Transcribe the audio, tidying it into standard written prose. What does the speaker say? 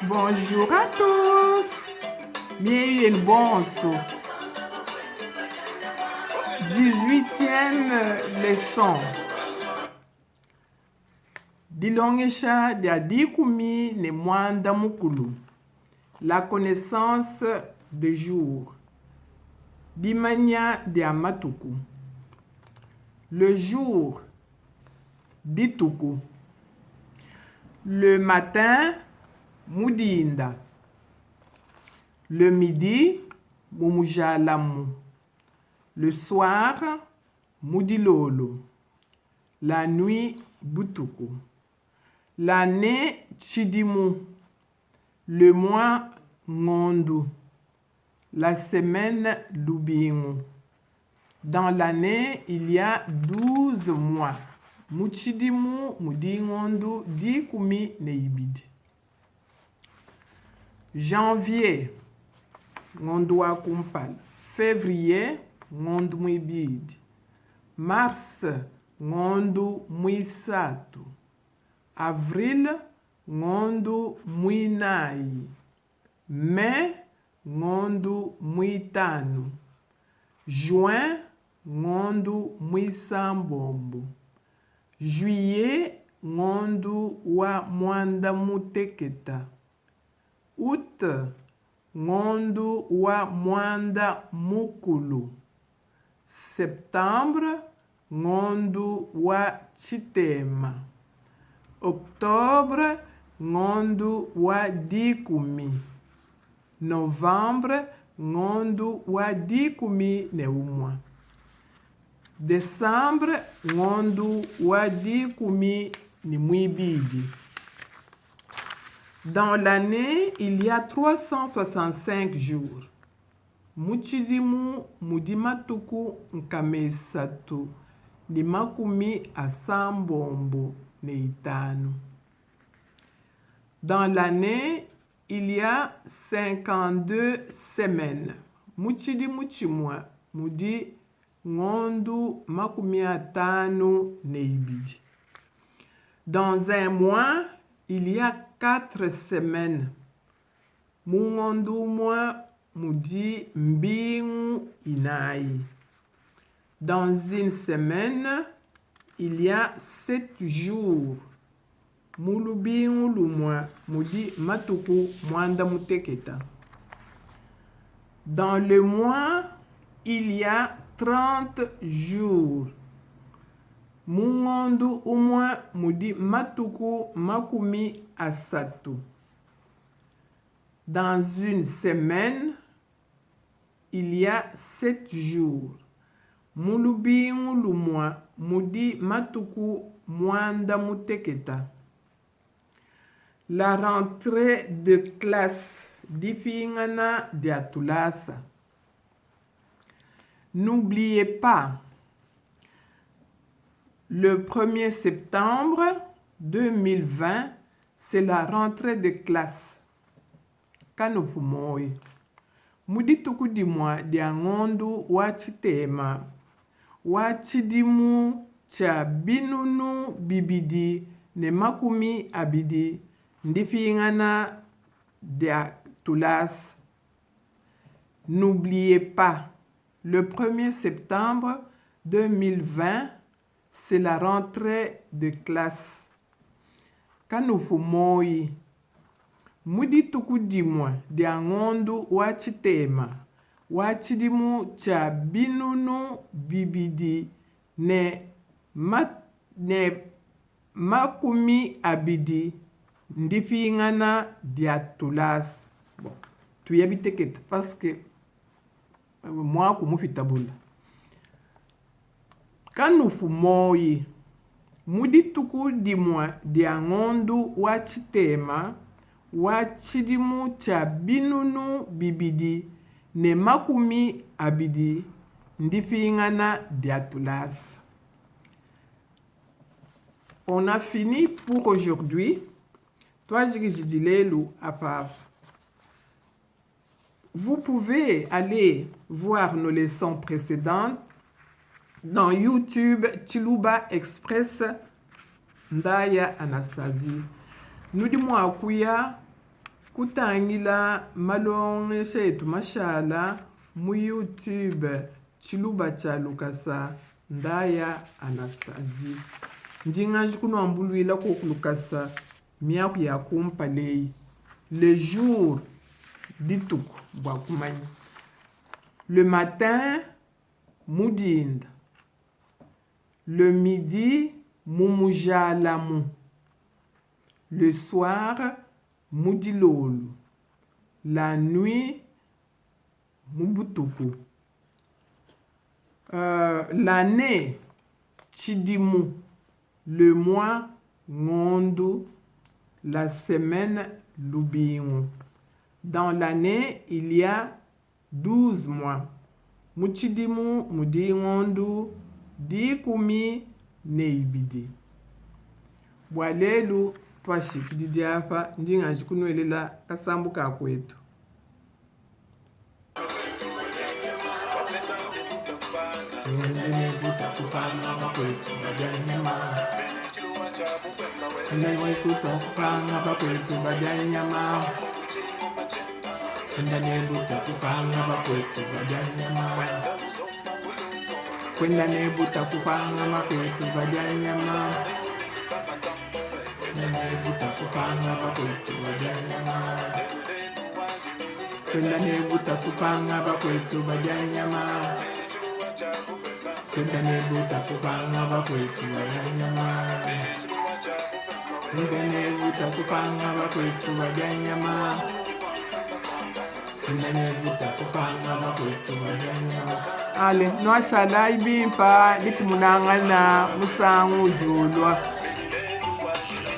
Bonjour à tous. Mieyi yenu bonso. 18e leçon. Dilongesha dia dikumi ne muanda mukulu. La connaissance de jour. Dimanya dia matuku. Le jour. Dituku. Le matin, mu dinda. Le midi, mu mujalamu. Le soir, mu dilolo. La nuit, butuku. L'annee, tshidimu. Le mois, ngondu. La semaine, lubingu. Dans l'annee, il y a 12 mois. Mu tshidimu mudi ngondu dikumi ne ibidi. Janvier, ngondu wa kumpala. Fevrier, ngondu muibidi. Mars, ngondu muisatu. Avril, ngondu muinayi. Mai, ngondu muitanu. Juin, ngondu muisambombo. Juillet, ngondu wa muanda muteketa. Août, ngondu wa muanda mukulu. Septembre, ngondu wa tshitema. Octobre, ngondu wa dikumi. Novembre, ngondu wa dikumi ne umua. Decembre, ngondu wa dikumi ne muibidi. Dans l'annee, il y a 365 jours. Mu tshidimu mudi matuku nkama isatu ne makumi asambombo ne itanu. Dans l'annee, il y a 52 semaines. Mu tshidimu tshimue mudi ngondu makumi atanu ne ibidi. Dans un mois, il y a 4 semaines. Mu ngondu umue mudi mbingu inayi. Dans une semaine, il y a 7 jours. Mu lubingu lumue mudi matuku muanda muteketa. Dans le mois, il y a 30 jours. Mu ngondu umue mudi matuku makumi asatu. Dans une semaine, il y a 7 jours. Mu lubingu lumue mudi matuku muanda muteketa. La rentree de classe, dipingana dia tulasa. N'oubliez pas, le 1er septembre 2020, c'est la rentree de classe. Kanupu muoyo. Mu dituku dimue dia ngondu wa tshitema wa tshidimu tshia binunu bibidi ne makumi abidi ndipingana dia tulasa. N'oubliez pas, le 1er septembre 2020, c'est la rentree de classe. Kanupu muoyi. Mu dituku dimue dia ngondu wa tshitema wa tshidimu tshia binunu bibidi ne ne makumi abidi ndipingana dia tulasa. Bon, tuya bitekete parce que muaku mupita bula. Kanupu muoyi. Mu dituku dimue dia ngondu wa tshitema wa tshidimu tshia binunu bibidi ne makumi abidi ndipingana dia tulasa. On a fini pour aujourd'hui. Tuajikijidi lelu apa. Vous pouvez aller voir nos leçons précédentes dans YouTube Tshiluba Express Ndaya Anastasie. Nudi mua kuya. Kutangila malongesha etu mashala mu YouTube Tshiluba tshia lukasa Ndaya Anastasie. Ndi nganji kunuambuluila koku lukasa miaku ya kumpala eyi. Le jour, dituku bua kumanya. Le matin, mu dinda. Le midi, mu mujalamu. Le soir, mu dilolu. La nuit, mu butuku. L'annee, tshidimu. Le mois, ngondu. La semaine, lubingu. Dans l'annee, il y a 12 mois. Mu tshidimu mudi ngondu dikumi ne ibidi. Bua lelu tuashikididi apa, ndi nganji kunuelela kasambu ka kuetu. Kwenda ne buta kupanga bakwetu badia nyama. Kwenda ne buta kupanga bakwetu badia nyama. Kwenda ne buta kupanga bakwetu badia nyama. Kwenda ne buta kupanga bakwetu badia nyama. Kwenda ne buta kupanga bakwetu badia nyama. Kwenda ne buta kupanga bakwetu badia nyama. Ale, nuashalayi bimpa ne tumunangana musangu udi ulua.